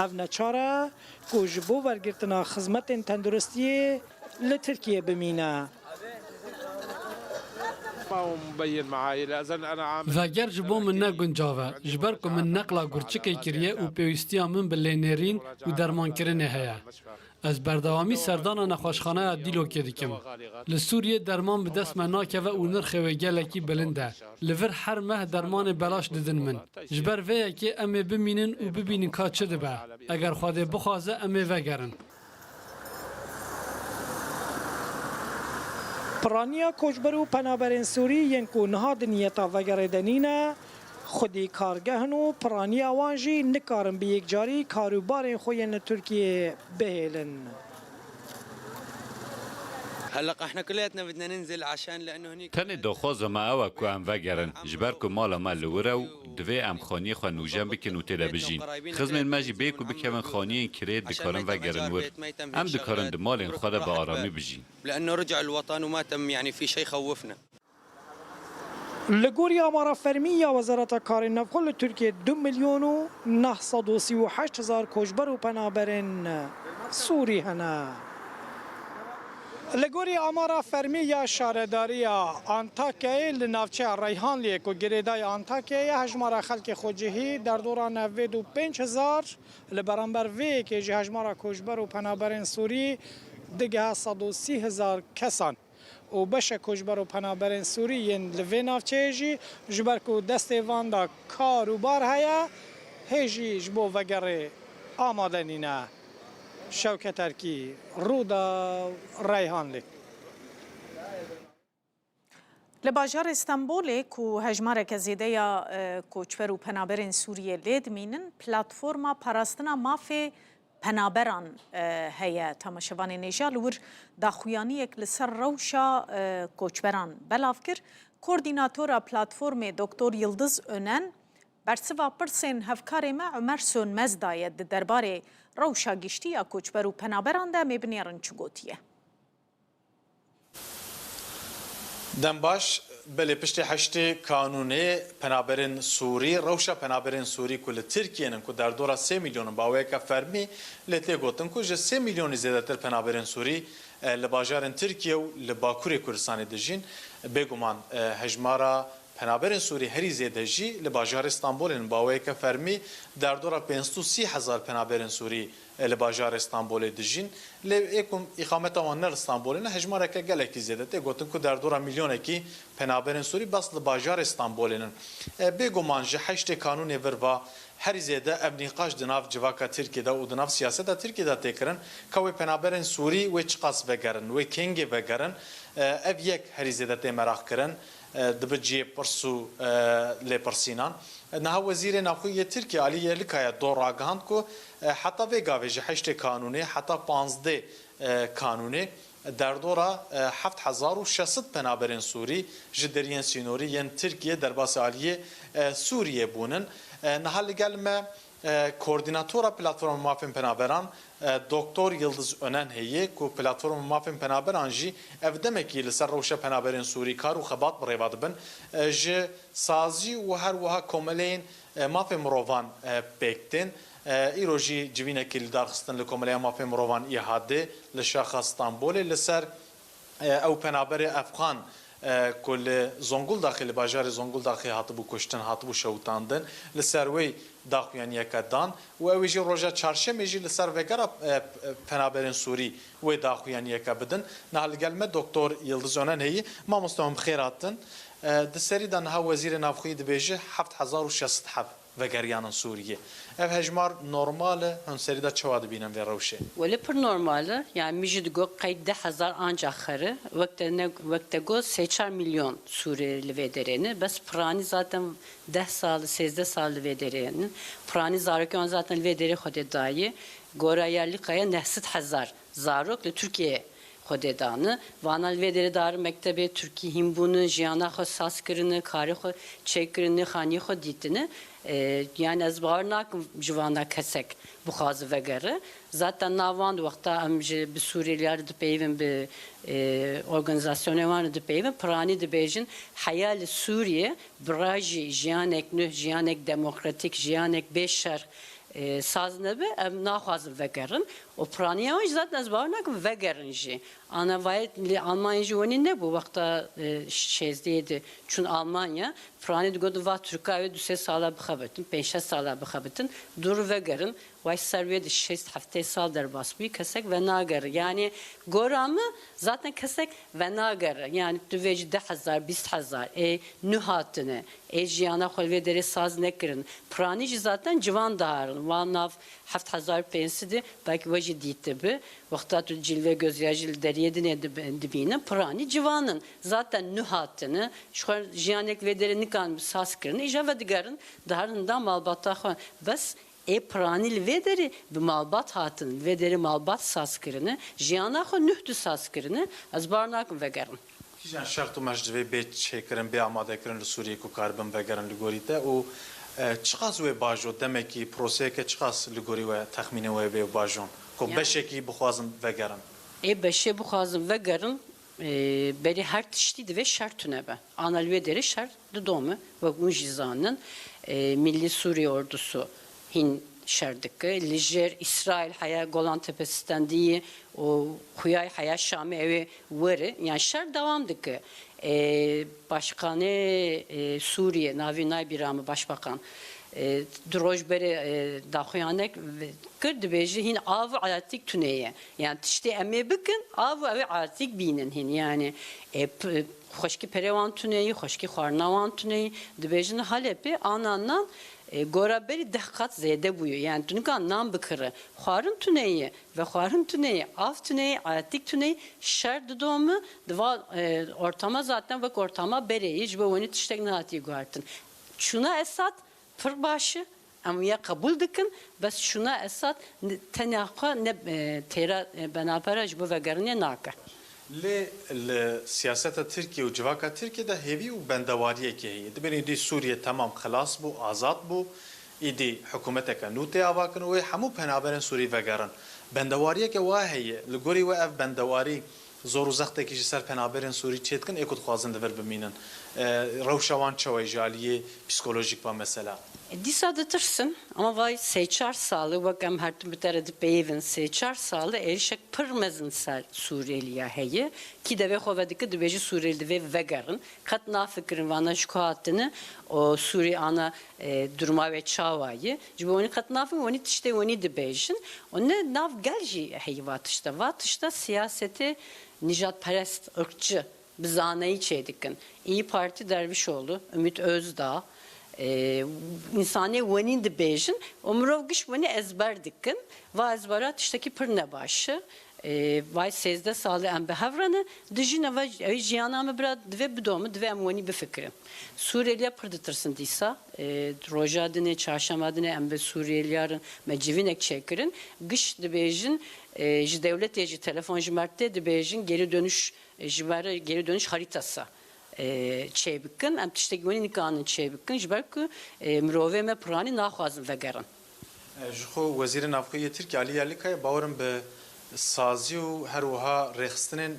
Ev neçar e ku ji bo wergirtina xizmetên tenduristiyê li Tirkiyê bimîne. Veger ji bo min ne guncav e, ji ber ku min neqla gurçikê kiriye û pêwîstiya min bi lênêrîn û dermankirinê heye. Ez berdewamî serdana nexweşxaneya Dîlokê dikim. Li Sûriyê derman bi dest me nakeve û nirxê wê gelekî bilind e. Li vir her meh dermanê belaş didin min. Ji ber vê yekê em ê bimînin û bibînin ka çi dibe. Eger Xwedê bixwaze, em ê vegerin. Piraniya koçber û penaberên Sûrî yên ku niha di niyeta vegerê de nîne, xwedî kargeh in û piraniya wan jî nikarin bi yekcarî kar û barên xwe yên li Tirkiyeyê bihêlin. هلق احنا كلياتنا بدنا ننزل عشان لانه هنيك Tenê daxwaza me ew e ku em vegerin, ji ber ku mala me li wir e û divê em xaniyê xwe nûjen bikin û tê de bijîn. Xizmên me jî bê ku bikevin xaniyên kirê dikarin vegerin wir. Em dikarin di malên xwe de bi aramî bijîn. لانه رجع الوطن وما تم يعني في شيء يخوفنا. Li gorî amara fermî ya Wezareta Karên Navxwe, li Tirkiyê du milyon û neh sed û sî û heşt hezar koçber û penaberên Sûrî hene. Li gorî amara fermî ya Şaredariya Antakyayê, li navçeya Reyhanliyê ku girêdayî Antakyayê ye, hejmara xelkê xwecihî derdora nehsed û pênc hezar, li beramber vê yekê jî hejmara koçber û penaberên Sûrî digehe sed û sî hezar kesan. û beşek koçber û penaberên Sûrî yên li vê navçeyê jî ji ber ku destê van de kar û bar heye, hê jî ji bo vegerê amade nîne. Şewket Erkî, Rûdaw, Reyhanlî. Li bajarê Stenbolê ku hejmareke zêde ya, e, koçber û penaberên Sûriyê lê dimînin, platforma parastina mafê penaberan, e, heye. Temaşevanên hêja, li wir daxuyaniyek li ser rewşa, e, koçberan belav kir. Koordînatora platformê Doktor Yildiz Önen bersiva pirsên hevkarê me Ömer Sönmez daye di derbarê rewşa giştî ya koçber û penaberan de. Em ê binêrin çi gotiye. Dem baş, belê piştî heştê Kanûnê penaberên Sûrî, rewşa penaberên Sûrî ku li Tirkiyê nin ku derdora sê milyon in baweyeke fermî, lê tê gotin ku ji sê milyonî zêdetir penaberên Sûrî, e, li bajarên Tirkiye û li Bakurê Kurdistanê dijîn. Bêguman, e, hejmara penaberên Sûrî herî zêde jî li bajarê Stenbolê nin, baweyeke fermî derdora pênc sed û sî hezar penaberên Sûrî e, li bajarê Stenbolê dijîn. Lê ê ku îqameta wan ne li Stenbolê ne, hejmareke gelekî zêde tê gotin ku derdora milyonekî penaberên Sûrî bes li bajarê Stenbolê nin. E, bêguman ji heştê Kanûnê vir va herî zêde ev nîqaş di nav civaka Tirkiyê de û di nav siyaseta Tirkiyê de tê kirin, ka wê penaberên Sûrî wê çiqas vegerin, wê kengê vegerin, e, ev yek herî zêde tê meraq kirin, e, dibe cihê pirs û, e, lêpirsînan. Niha Wezîrê Navxwe yê Tirkiyê Alî Yerlikaya do ragihand ku, e, heta vê gavê ji heştê Kanûnê heta panzdê, e, Kanûnê derdora, e, heft hezar û şeş sed penaberên Sûrî ji deriyên sînorî yên Tirkiyê derbasî aliyê, e, Sûriyê bûnin. E, niha li gel me, e, koordînatora Platforma Mafên Penaberan, e, Doktor Yildiz Önen heye ku Platforma Mafên Penaberan jî ev demekî li ser rewşa penaberên Sûrî kar û xebat bi rêva dibin, e, ji sazî û her wiha komeleyên, e, mafê mirovan, e, pêk tên. E, îro jî civînekî li dar xistin li Komeleya Mafê Mirovan, İHA'de, li Şaxa Stenbolê li ser, e, ew penaberê efxan, e, ku li Zonguldaxê, li bajarê Zonguldaxê hatibû kuştin, hatibû şewitandin, li ser wê daxuyaniyeke dan û ew ê jî roja çarşemê jî li ser vegera, e, penaberên Sûrî wê daxuyaniyeke bidin. Niha li gel me Doktor Yildiz Önen heye. Mamoste, hûn bi xêr hatin. E, di serî de niha Wezîrê Navxweyî dibêje heft hezar û şeş sed heb vegeriyanin Sûriyê. Ev hejmar normal e? Hûn serî de çawa dibînin vê rewşê? Wele pir normal e. Yani min jî digot qey deh hezar ancax xer e. Wek te ne, wek te got sê çar milyon Sûrî li vê derê ne. Bes piranî zaten deh sal, sêzdeh sal li vê derê ne. Piranî zarokê wan zaten li vê derê Xwedê daye. Gora Yerlikaya neh sed hezar zarok li Tirkiyeyê Xwedê dane. Vana li vê derê darin mektebê Tirkî hîn bûne, jiyana xwe saz kirine, karê xwe çêkirine, xaniyê xwe dîtine. E, yani ez bawer nakim ji vana kesek bixwaze vegere. Zaten nav wan de wexta em ji bi Sûriyeliya re dipeyivin, bi, e, organizasyonê wan re dipeyivin, piranî dibêjin, heya li Sûriyê bi rajî jiyanek nuh, jiyanek demokratîk, jiyanek bê şer, e, saz nebe, em naxwazin vegerin. Û piraniya wan jî zaten ez bawer nakim vegerin jî. Ana vayê li Almanya jî wenî nebû, wexta, e, şêzdehê de çûn Almanya, piranî digotin va Tirka wê du sê sala bixebitin, pênc şeş sala bixebitin, dûr vegerin. Way ser wê de şêst heftê sal derbas bûyî, kesek venagere. Yani gora min zaten kesek venagere. Yani tu vê jî deh hezar, bîst hezar, ê nû hatine, ê jiyana xwe li vê derê saz nekirin. Piranî jî zaten ciwan diharin. Wan nav heft hezar pênc sedî, belkî we jî dîtibi. Wexta tu cilvê gözyaşî li deriyê dinê dib-, dibînin, piranî ciwan in. Zaten nû hatine, ji xwe jiyanek vê derê nikarin saz kirin, îja vedigerin, diharin hinda malbata xwe. Bes ê piranî li vê derê bi malbat hatin, li vê derê malbat saz kirine, jiyana xwe nuh tu saz kirine, ez bawer nakim vegerin. Kîjan şert û merc divê bê çêkirin, bê amadekirin li Sûriyê ku karibin vegerin li gorî te û, e, çiqas wê bajo, demekî proseyeke çiqas li gorî we, texmînê we bê bajon ku Yani beşekî bixwazin vegerin? Ê beşê bixwazin vegerin, e, berî her tiştî divê şer tune be. Ana li wê derê şer didome, wek hûn jî zanin. E, Millî Sûriye Ordusu hîn şer dike. Li jêr Îsraîl heya Golan Tepe stendiyê û xuyayê heya Şamê ew ê were. Yani şer dewam dike. E, Başkanê, e, Sûriye, navî nayê bîra min, başbakan, e, du roj berê, e, daxuyanek ve-, kir, dibêje hîn av û eletrik tune ye. Yani tiştê em ê bikin, av û ew ê eletrik bînin hîn. Yani, e, p-, xweşkî perê wan tune ye, xweşkî xwarina wan tune ye. Dibêjin Halepê ana nan, e, gora berî deh qat zêde bûye. Yani tu nika nan bikire. Xwarin tune ye, vexwarin tune ye, av tune ye, eletrik tune ye, şer didome, di va, e, ortama zaten wek ortama berê ye, ji bo wenî tiştek nehatiye guhertin. Çûna Esad pir baş e, em wiya qebûl dikin, bes çûna Esad n-, tenya xwe ne, e, têra, e, benabera ji bo vegerinê nake. Lê li siyaseta Tirkiye û civaka Tirkiye de hêvî û bendewariyekê heye. Dibêjin îdî Sûriye temam xilas bû, azad bû, îdî hikûmeteke nû tê avakirin û wê hemû penaberên Sûrî vegerin. Bendewariyeke wa heye, li gorî we ev bendewarî Zor û zextekî ji ser penaberên Sûrî çêdikin, ê ku dixwazin li vir bimînin. E, rewşa wan çawa ye ji aliyê psîkolojîk ve mesela? E, dîsa ditirsin, ama vay sê çar sal e, wek em her tim bi te re dipeyivin, sê çar sal e êrişek pir mezin ser Sûrêliya heye. Kî devê xwe vedike, dibêje Sûrêlî divê vegerin. Qet nafikirin vana ji ku hatine, û Sûrî ana, e, duruma wê çawa ye. Ji bo wenî qet nafikirin, wenî tiştê wenî dibêjin. Û ne nav gel jî heyî va tişta. Va tişta siyasetê nijadperest, irqçi, bi zanayî çêdikin. İYİ Parti Dervişoğlu, Ümit Özdağ, e, însanê wenî dibêjin û mirov giş wenî ezber dikin. Va ezbera tiştekî pir nebaş e. E, vay sêzdeh sal e em bi hev re ne, dijî ne, va ew jiyana me bira divê bidomin, divê em wenî bifikirin. Sûrêliya pir ditirsin dîsa. E, roja dinê, çarşema dinê em bi Sûrêliya re me civînek çêkirin. Giş dibêjin, e, ji dewletê jî telefon ji me re tê, dibêjin geri dönüş, e, ji me re geri dönüş haritası, e, çêbikin. Em tiştekî wenî nikanin çêbikin, ji ber ku, e, mirovê me piranî naxwazin vegerin. E, ji xwe Wezîrê Navxwe yê Tirkiye Alî Yerlîkaya bawerim bi sazî û her wiha rêxistinên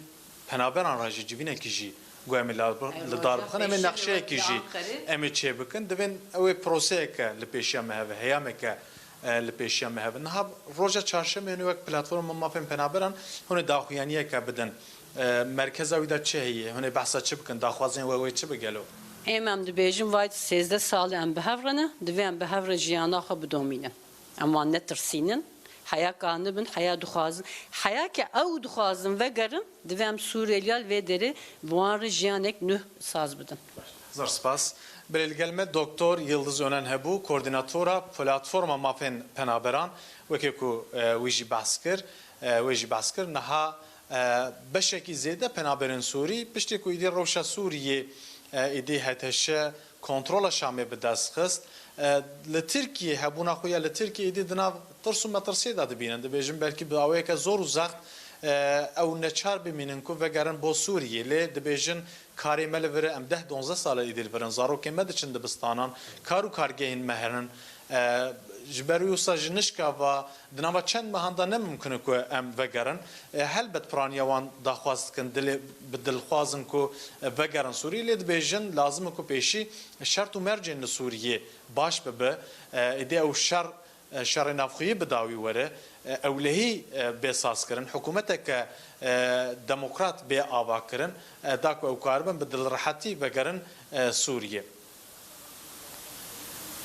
penaberan re jî civînekî jî ku em ê li dar bixin, em ê nexşeyekî jî em ê çêbikin. Divên ew ê proseyeke li pêşiya me hebe, heyameke, e, li pêşiya me hebe. Niha roja çarşemê hûn ê wek Platforma Mafên Penaberan hûn ê daxuyaniyeke bidin. E, merkeza wî de çi heye? Hûn ê behsa çi bikin? Daxwazên we wê çi be gelo? Êm em dibêjin, vay sêzdeh sal e em bi hev re ne, divê em bi hev re jiyana xwe bidomînin. Em wan netirsînin. Heya ka nibin, heya dixwazin. Heya ke ew dixwazin vegerin, divê em Sûrêliya li vê derê bi wan re jiyanek nuh saz bidin. Zor spas. Belê li gel me Doktor Yildiz Önen hebû, koordînatora Platforma Mafên Penaberan, wekî ku, e, wî jî behs kir, e, wê jî behs kir. Niha, e, beşekî zêde penaberên Sûrî, piştî ku êdî rewşa Sûriyê, e, êdî H T Ş kontrola Şamê bi dest xist, e, li Tirkiyê, hebûna xwe ya li Tirkiyê êdî di nav tirs û metirsiyê de dibînin. Dibêjin belkî bi awayeke zor û zext, e, ew neçar bimînin ku vegerin bo Sûriyê. Lê dibêjin karê me li vir e, em deh donzdeh sal e êdî li vir in. Zarokên me diçin dibistanan, kar û kargehên me henin. E, ji ber wî wisa ji nişka va di nava çend mehan de ne mimkun e ku em vegerin. E, helbet piraniya wan daxwaz dikin, dilê, bi dilxwaz in ku, e, vegerin Sûriyê. Lê dibêjin lazim e ku pêşî şert û mercên li Sûriyê baş bibe. E, êdî ew şer, e, şerê navxweyî bi dawî were, e, ewlehî, e, bê sazkirin, hikûmeteke, e, demokrat bê avakirin, e, da ku ew karibin bi dilrehetî vegerin, e, Sûriyê.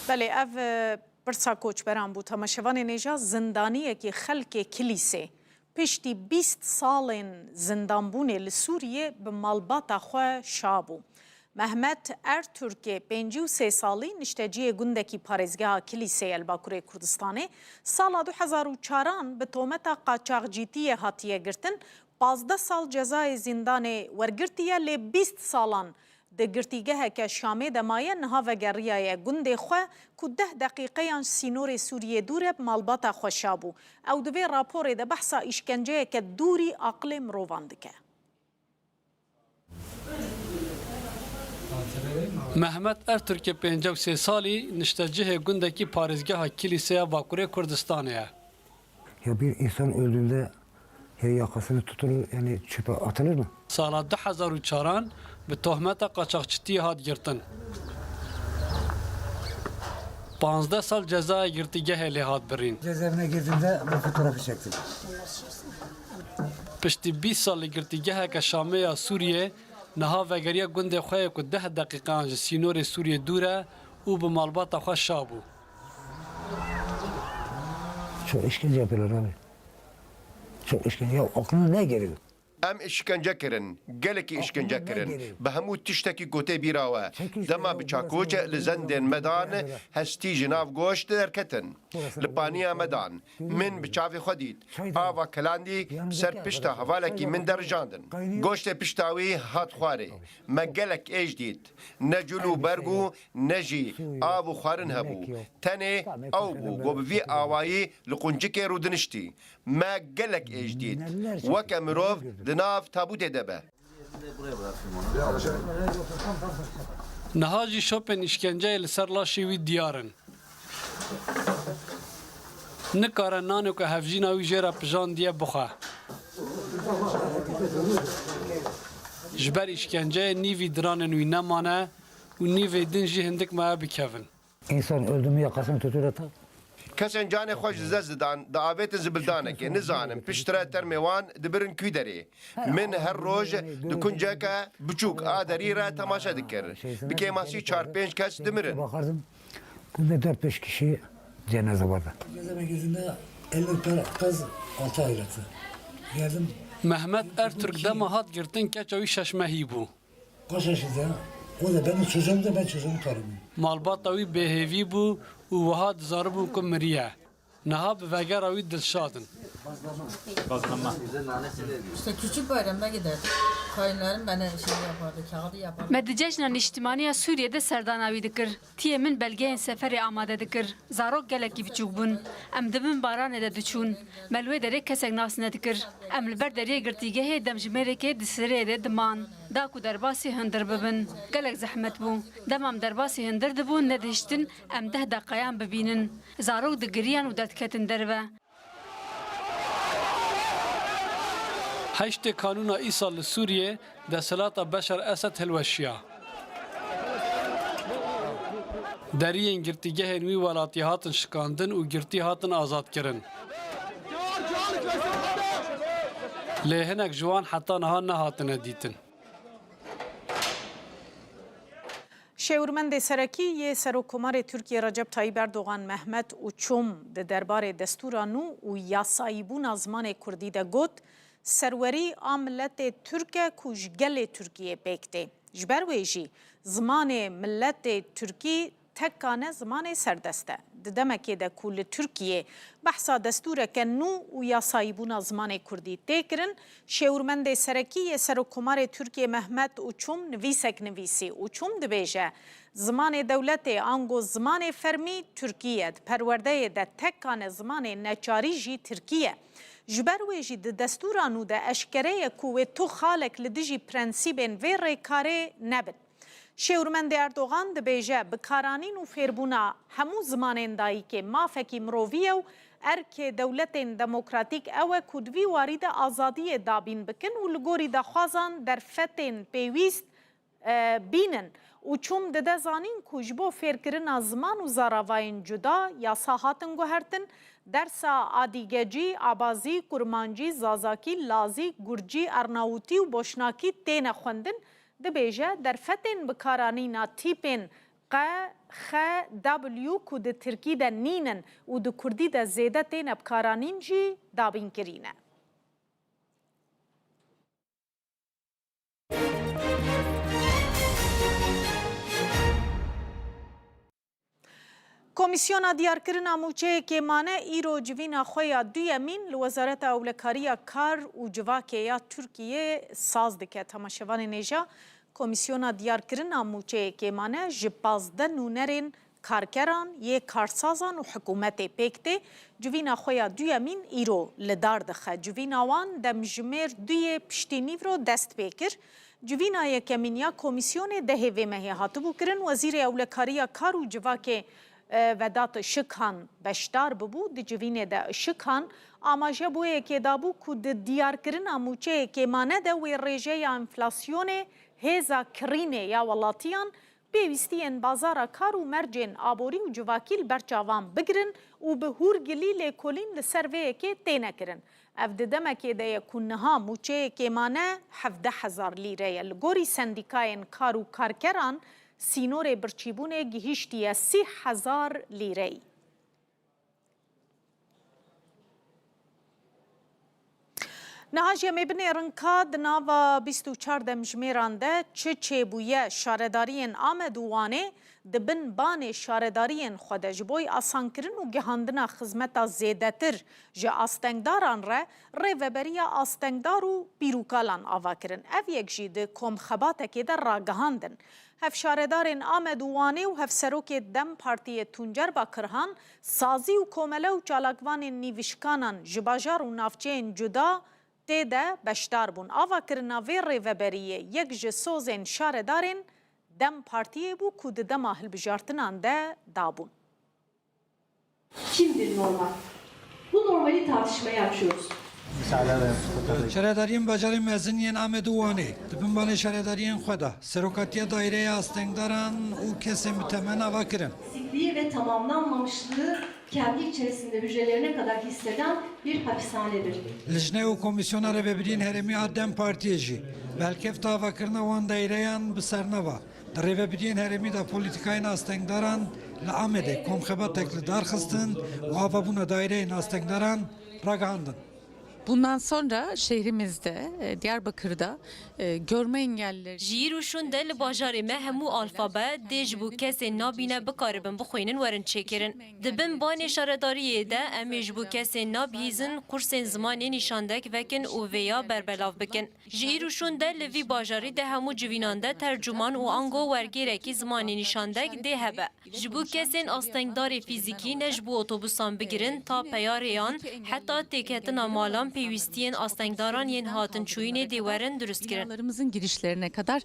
Belê, ev, e, pirsa koçberan bû. Temaşevanên hêja, zindaniyekî xelkê Kilîsê piştî bîst salên zindanbûnê li Sûriyê bi malbata xwe şa bû. Mehmet Ertürkê pêncî û sê salî niştecihê gundekî parêzgeha Kilîsê ye li Bakurê Kurdistanê. Sala du hezar û çaran bi tometa qaçaxcîtiyê hatiye girtin. Pazdeh sal cezayê zîndanê wergirtiye, lê bîst salan di girtîgeheke Şamê de maye, niha vegeriyaye gundê xwe ku deh deqîqeyan ji sînorê Sûriyê dûr e, bi malbata xwe şa bû. Ew di vê raporê de behsa îşkenceyeke dûrî aqilê mirovan dike. Mehmet Ertürkê pêncî û sê salî niştecihê gundekî parêzgeha Kilîseya Bakurê Kurdistanê ye. Ya bir insan öldüğünde ya yakasını tutunur, yani çöpe atılır mı? Sala du hezar û çaran bi tohmeta qaçaxçitiyê hat girtin. Panzdeh sal cezaya girtîgehê lê hat birîn. Cezaevine girdiğimde bu fotoğrafı çektim. Piştî bîst sal li girtîgeheke Şamê ya Sûriyê, niha vegeriya gundê xwe yê ku deh deqîqeyan ji sînorê Sûriyê dûr e û bi malbata xwe şa bû. Çok işkence yapıyorlar abi. Çok işkence. Ya aklına ne geliyor? Em îşkence kirin, gelekî îşkence kirin. Bi hemû tiştekî ku tê bîra we. Dema bi çakoç li zendên me dan, hestî ji nav goşt derketin. Li paniya me dan. Min bi çavê xwe dît. Ava kilandî ser pişta hevalekî min de rijandin. Goştê pişta wî hat xwarê. Me gelek êş dît. Ne cil û berg û ne jî av û xwarin hebû. Tenê ew bû ku bi vî awayî li quncikê rûdiniştî. Me gelek êş dît. Weke mirov di nav tabûtê de be. Niha jî şopên îşkenceyê li ser laşê wî diyar in. Nikare nanê ku hevjîna wî jê re pijandiye bixwe. Ji ber îşkenceyê nîvî diranên wî nemane û nîvê din jî hindik maye bikevin. İnsan öldü mü yakasını tutuyor da. Kesên canê xwe ji dest didan, diavêtin zibildanekê, nizanim, piştre termê wan dibirin kû derê. Min her roj di kunceke biçûk a derî re temaşe dikir. Bi kêmasî çar pênc kes dimirin. Bakardım, günde dört beş kişi cenaze vardı. Cenaze merkezinde elli kız, altı aylıktı. Geldim. Mehmet Ertürk dema hat girtin keça wî şeş mehî bû. Kaç yaşında? O da benim çocuğum da ben çocuğumu tanımıyorum. Malbata wî bêhêvî bû û wiha dizanibû ku miriye. Niha bi vegera wî dilşad in. İşte küçük bayramda giderdik. Kayınlarım bana şey yapardı, kağıdı yapardı. Me di Cejna Niştimanî ya Sûriyê de serdana wî dikir. Tiyê min belgeyên seferê amade dikir. Zarok gelekî biçûk bûn. Em di bin baranê de diçûn. Me li wê derê kesek nas nedikir. Em li ber deriyê girtîgehê demjimêrekê di serê de diman. Da ku derbasî hundir bibin. Gelek zehmet bû. Dema em derbasî hundir dibûn, nedihiştin em deh deqeyan bibînin. Zarok digiriyan û derdiketin derve. Heştê Kanûna îsal li Sûriyê desthilata Beşar Esed hilweşiya. Deriyên girtîgehên wî welatî hatin şikandin û girtî hatin azadkirin. Lê hinek ji wan heta niha nehatine dîtin. Şêwirmendê serekî yê Serokkomarê Tirkiyê Recep Tayyip Erdogan Mehmet Uçum di derbarê destûra nû û yasayîbûna zimanê kurdî de got, serwerî a miletê Tirk e ku ji gelê Tirkiyê pêk tê. Ji ber wê jî zimanê miletê Tirkî tekane zimanê serdest e. Di demekê de ku li Tirkiyê behsa destûreke nû û yasayîbûna zimanê kurdî tê kirin, şêwirmendê serekî yê Serokkomarê Tirkiyê Mehmet Uçum nivîsek nivîsî. Uçum dibêje, zimanê dewletê ango zimanê fermî Tirkî ye, di perwerdeyê de tekane zimanê neçarî jî Tirkî ye. Ji ber wê jî di destûra nû de eşkere ye ku wê tu xalek li dijî prensîbên vê rêkarê nebin. Şêwirmendê Erdogan dibêje, bikaranîn û fêrbûna hemû zimanên dayikê mafekî mirovî ye û erkê dewletên demokratîk ew e ku di vî warî de azadiyê dabîn bikin û li gorî daxwazan derfetên pêwîst, e, bînin. Û çûm dide zanîn ku ji bo fêrkirina ziman û zaravayên cuda yasa hatin guhertin, dersa adîgecî, abazî, kurmancî, zazakî, lazî, gurcî, arnawutî û boşnakî têne xwendin, dibêje, derfetên bikaranîna tîpên Q, X, W ku di tirkî de nînin û di kurdî de zêde têne bikaranîn jî dabînkirî ne. Komîsyona Diyarkirina Mûçeyê Kêmane îro civîna xwe ya duyemîn li Wezareta Ewlekariya Kar û Civakê ya Tirkiyê saz dike. Temaşevanên hêja, Komîsyona Diyarkirina Mûçeyê Kêmane ji pazdeh nûnerên karkeran, yê karsazan û hikûmetê pêk tê, civîna xwe ya duyemîn îro li dar dixe. Civîna wan demjimêr duyê piştî nîvro dest pê kir. Civîna yekemîn ya komîsyonê dehê vê mehê hatibû kirin. Wezîrê Ewlekariya Kar û Civakê, e, Vedat Işıkhan beşdar bibû. Di civînê de Işıkhan amaje bi wê yekê dabû ku di diyarkirina mûçeyê kêmane de wê rêjeya enflasyonê, hêza kirînê ya welatiyan, pêwîstiyên bazara kar û mercên aborî û civakî li ber çavan bigirin û bi hûrgilî lêkolîn li ser vê yekê têne kirin. Ev di demekê de ye ku niha mûçeyê kêmane hevdeh hezar lîre ye. Li gorî sendîkayên kar û karkeran sînorê birçîbûnê gihîştiye sî hezar lîreyî. Niha jî em ê binêrin ka di nava bîst û çar demjimêran de çi çêbûye. Şaredariyên Amed û Wanê di bin banê şaredariyên xwe de ji bo asankirin û gihandina xizmeta zêdetir ji astengdaran re rêveberiya astengdar û pîrûkalan ava kirin. Ev yek jî di komxebatekê de ragihandin. Hevşaredarên Amed û Wanê û Hevserokê dem Partiyê Tuncer Bakirhan sazî û komele û çalakvanên nîvişkanan ji bajar û navçeyên cuda tê de beşdar bûn. Avakirina vê rêveberiyê yek ji sozên şaredarên dem Partiyê bû ku di dema hilbijartinan de dabûn. Kimdir normal? Bu normali tartışmaya açıyoruz. Şaredariyên bajarên mezin yên Amed û Wanê di bin banê şaredariyên xwe de serokatiya daîreya astengdaran û kesên bi temen ava kirin. Eksikliği ve tamamlanmamışlığı kendi içerisinde hücrelerine kadar hisseden bir hapishanedir. Lijne û Komîsyona Rêvebiriyên Herêmî a DEM Partiyê jî bi helkefta avakirina wan daîreyan bi ser nava di Rêvebiriyên Herêmî de polîtîkayên astengdaran li Amedê komxebatek li dar xistin û avabûna daîreyên astengdaran ragihandin. Bundan sonra şehrimizde, e, Diyarbakır'da, e, görme engellileri Ji îro şûn de li bajarê me hemû alfabe dê ji bo kesên nabîne bikaribin bixwînin werin çêkirin. Di bin banê şaredariyê de em ê ji bo kesên nabihîzin kursên zimanê nîşandek vekin û vêya berbelav bikin. Ji îro şûn de li vî bajarî de hemû civînan de tercuman û ango wergêrekî zimanê nîşandek dê hebe. Ji bo kesên astengdarê fîzîkî ne ji bo otobusan bigirin ta peyarêyan heta têketina malan pêwîstiyên astengdaran yên hatin çûyînê dê werin durustkirin. Binalarımızın girişlerine kadar,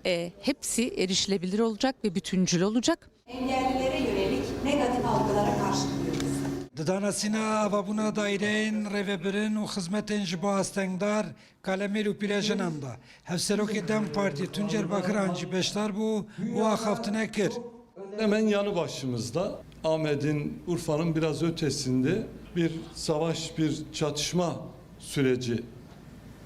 e, hepsi erişilebilir olacak ve bütüncül olacak. Engellilere yönelik negatif algılara karşı duruyoruz. Di danasîna avabûna daîreyên rêvebirin û xizmetên ji bo astengdar, kalemêr û pîrejinan de, Hevserokê DEM Partî Tuncer Bakiran jî beşdar bû û axaftinek kir. Hemen yanı başımızda, Ahmet'in, Urfa'nın biraz ötesinde bir savaş, bir çatışma süreci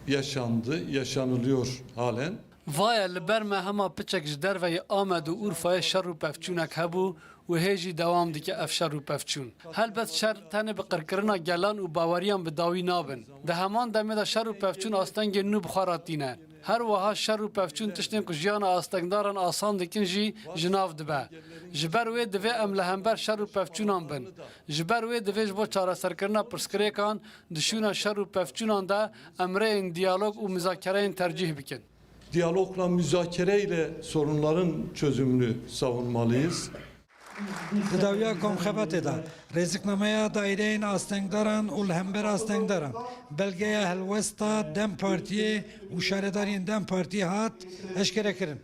yaşandı, yaşanılıyor halen. Vaye li ber me hema piçek ji derveyî Amed û Urfayê şer û pevçûnek hebû û hê jî dewam dike ev şer û pevçûn. Helbet şer tenê bi qirkirina gelan û baweriyan bi dawî nabin. Di heman demê de şer û pevçûn astengên nû bi xwe re tîne. Her wiha şer û pevçûn tiştên ku jiyana astengdaran asan dikin jî ji nav dibe. Ji ber wê divê em li hember şer û pevçûnan bin. Ji ber wê divê ji bo çareserkirina pirsgirêkan di şûna şer û pevçûnan de em rêyên diyalog û muzakereyên tercîh bikin. Diyalogla, müzakereyle sorunların çözümünü savunmalıyız. Di dawiya komxebatê de rêziknameya daîreyên astengdaran û li hember astengdaran belgeya helwesta DEM Partiyê û şaredariyên DEM Partiyê hat eşkerekirin.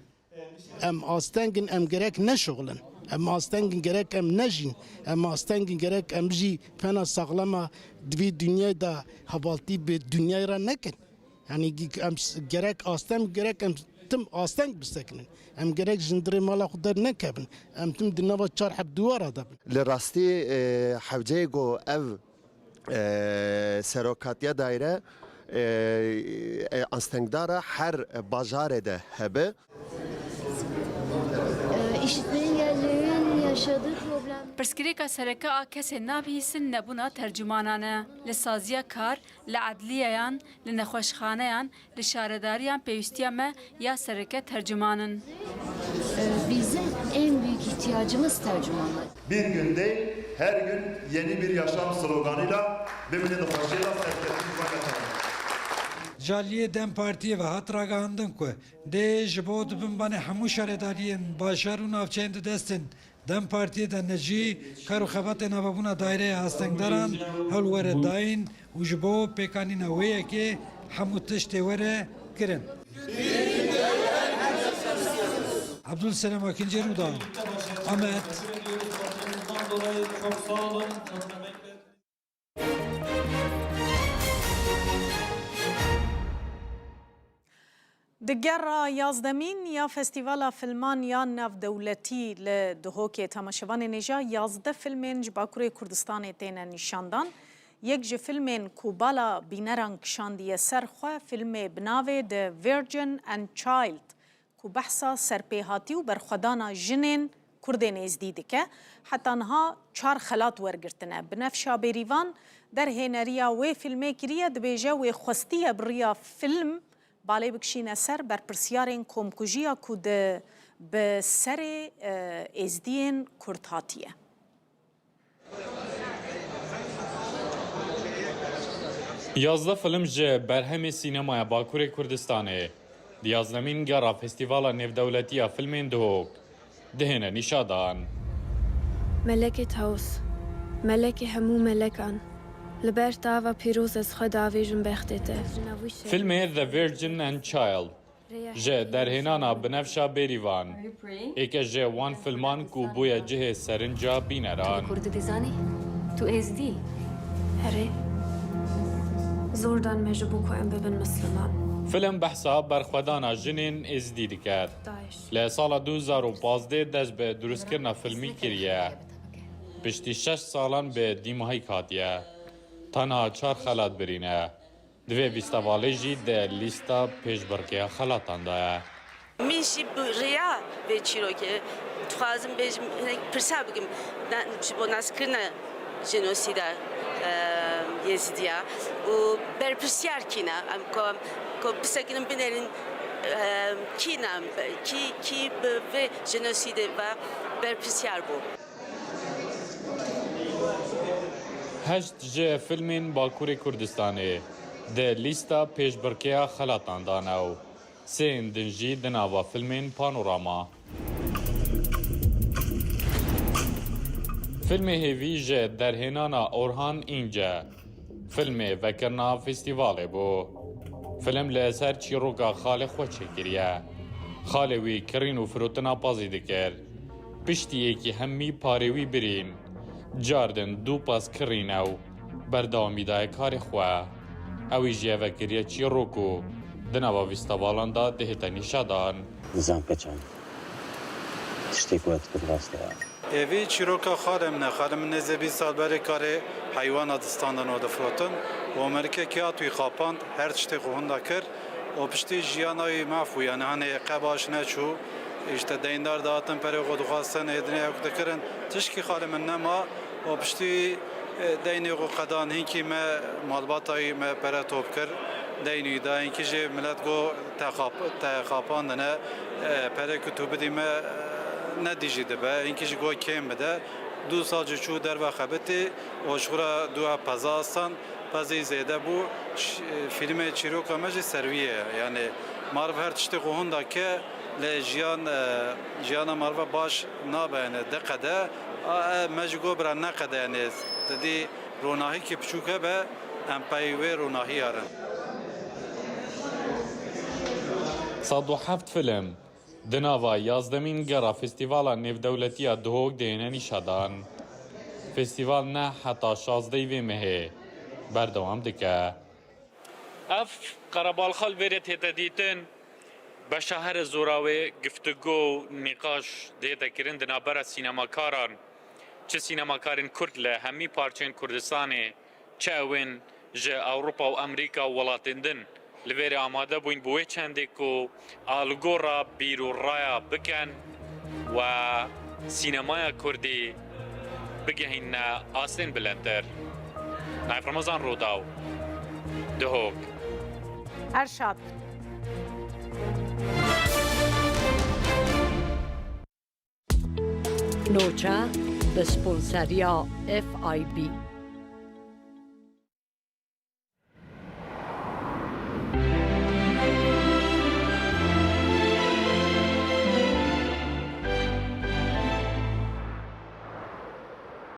Em asteng in, em gerek neşixulin. Em asteng in, gerek em nejîn. Em asteng in, gerek em jî pena saxlema di vî dinyayê de hevaltî bi dinyayê re nekin. Yanî em s-, gerek asteng, gerek em tim asteng bisekinin. Em gerek jindirê mala xwe dernekevin. Em tim di nava çar heb diwara de bin. Li rastî, e, hewceyê ku ev, e, serokatiya daîre, e, e, astengdara her bajarê de hebe. Ee, işitme engellilerin yaşadığı problem. Pirsgirêka sereke a kesên nabihîsin nebûna tercumanan e. Li saziya kar, li edliyeyan, li nexweşxaneyan, li şaredariyan pêwîstiya me ya sereke tercuman in. Ee, bizim en büyük ihtiyacımız tercümanlar. Bir gün değil, her gün yeni bir yaşam sloganıyla bimînin xweşiyê de serkeftin xwe metenin. Ji aliyê DEM Partiyê ve hat ragihandin ku dê ji bo di bin banê hemû şaredariyên bajar û navçeyên di destên DEM Partiyê de ne jî kar û xebatên avabûna daîreya astengdaran hewl were dayîn û ji bo pêkanîna wê yekê hemû tiştê were kirin. Abdülselam Akinci, Rûdaw, Amed. Di gera yazdemîn ya Festîvala Filman ya Navdewletî li Duhokê temaşevanên hêja yazdeh filmên ji Bakurê Kurdistanê têne nîşandan. Yek ji filmên ku bala bîneran kişandiye ser xwe, filmê bi navê The Virgin and Child, ku behsa serpêhatî û berxwedana jinên Kurdên Êzdî dike, heta niha çar xelat wergirtine. Binefşa Bêrîvan derhêneriya wê fîlmê kiriye, dibêje wê xwestiye bi riya fîlm balê bikişîne ser berpirsyarên komkujiya ku di bi serê, e, Êzdiyên Kurd hatiye. Yazdeh film ji berhemê sînemaya Bakurê Kurdistanê di yazdemîn gera Festîvala Nêvdewletî ya Filmên Duhok dihêne nîşadan. Melekê Tawus, melekê hemû melekan, li ber te ava pîroz ez xwe davêjim bextê te. Filmê The Virgin and Child ji derhênana Binefşa Bêrîvan, êk e ji wan filman ku bûye cihê serinca bîneran. Tu Kurdî dizanî? Tu Êzdî? Erê. Zor dan me ji bo ku em bibin Misliman. Film behsa berxwedana jinên êzidî dike. Li sala du hezar û pazdeh dest bi dirustkirina filmî kiriye. Piştî şeş salan bi dîmahîk hatiye. Tenha çar xelat birîne. Di vê fîstevalê jî di lîsta pêşbirkêya xelatan de ye. Min jî bi rêya vê çîrokê dixwazim bêjim, hinek pirsa bikim na- ji bo naskirina jenosîda e, Yêzidiya û berpirsiyar kî ne? Em ku, ku bisekinin binêrin e, kî ne? Kî, kî bi vê jenosîdê ve berpirsiyar bû? Heşt ji filmên Bakurê Kurdistanê di lîsta pêşbirkêya xelatan de ne û sêyên din jî di nava filmên Panorama. Filmê hêvî ji derhênana Orhan Înce. Filmê vekirina festîvalê bû. Film li ser çîroka xalê xwe çêkiriye. Xalê wî kirîn û firotina pezî dikir. Piştî yekî hemî parê wî birîn. Cardin dû pez kirîne û berdewamî daye karê xwe. Ewî jî eve kiriye çîrok û di nava festîvalan de dihête nîşedan. Nizam keçan. Tiştê ku ez dikim rast e. Êvî çîroka xalê min e. Xalê min nêzê bîst sal berê karê heywana di standan û difirotin. Û merikekî hat wî xapand, her tiştê xwe hinda kir. Û piştî jiyana wî maf bû, yanî hanê qe baş neçû. Îşte deyndar dihatin, perê xwe dixwastin, êdinê ew dikirin. Tişkî xalê min nema. Û piştî e, deynê xwe qedan, hinkî me malbata wî me pere top kir. Deyn wî da, hinkî jî milet got te xap-, te xapandine, e, perê ku tu bidî me, e, ne dijî dibe, hinkî jî got kêm bide. Du sal jî çû derve xebitî û ji xwe re dû ev peza astan, pezî zêde bû. Ş-, e, fîlmê çîroka me jî ser wî ye. Yanî mariv her tiştê xwe hinda ke lê jiyan, e, jiyana marive baş nabe, yanî diqede. A, e, me jî got bira neqede, yanî te dî ronahîkî piçûk hebe, em pey wê ronahî yarin. Sed û heft film di nava yazdemîn gera Festîvala Nêvdewletî ya Duhok dihêne nîşedan. Festîval ne heta şazdehê vê mehê berdewam dike. Ev qerebalxa li vêrê tête dîtin, beşa here zora wê giftigo û nîqaş dihête kirin di navbera sînemakaran. Çi sînemakarên Kurd li hemî parçeyên Kurdistanê, çi ewên ji Ewropa û Amerîka û welatên din li vêrê amade bûyn bo wê çendê ku a li gora bîr û raya bikin we sînemaya Kurdî bigihînne astên bilindtir. Naif Remezan, Rûdaw, Duhok. Erşad. Nûçe, bi sponseriya F I B.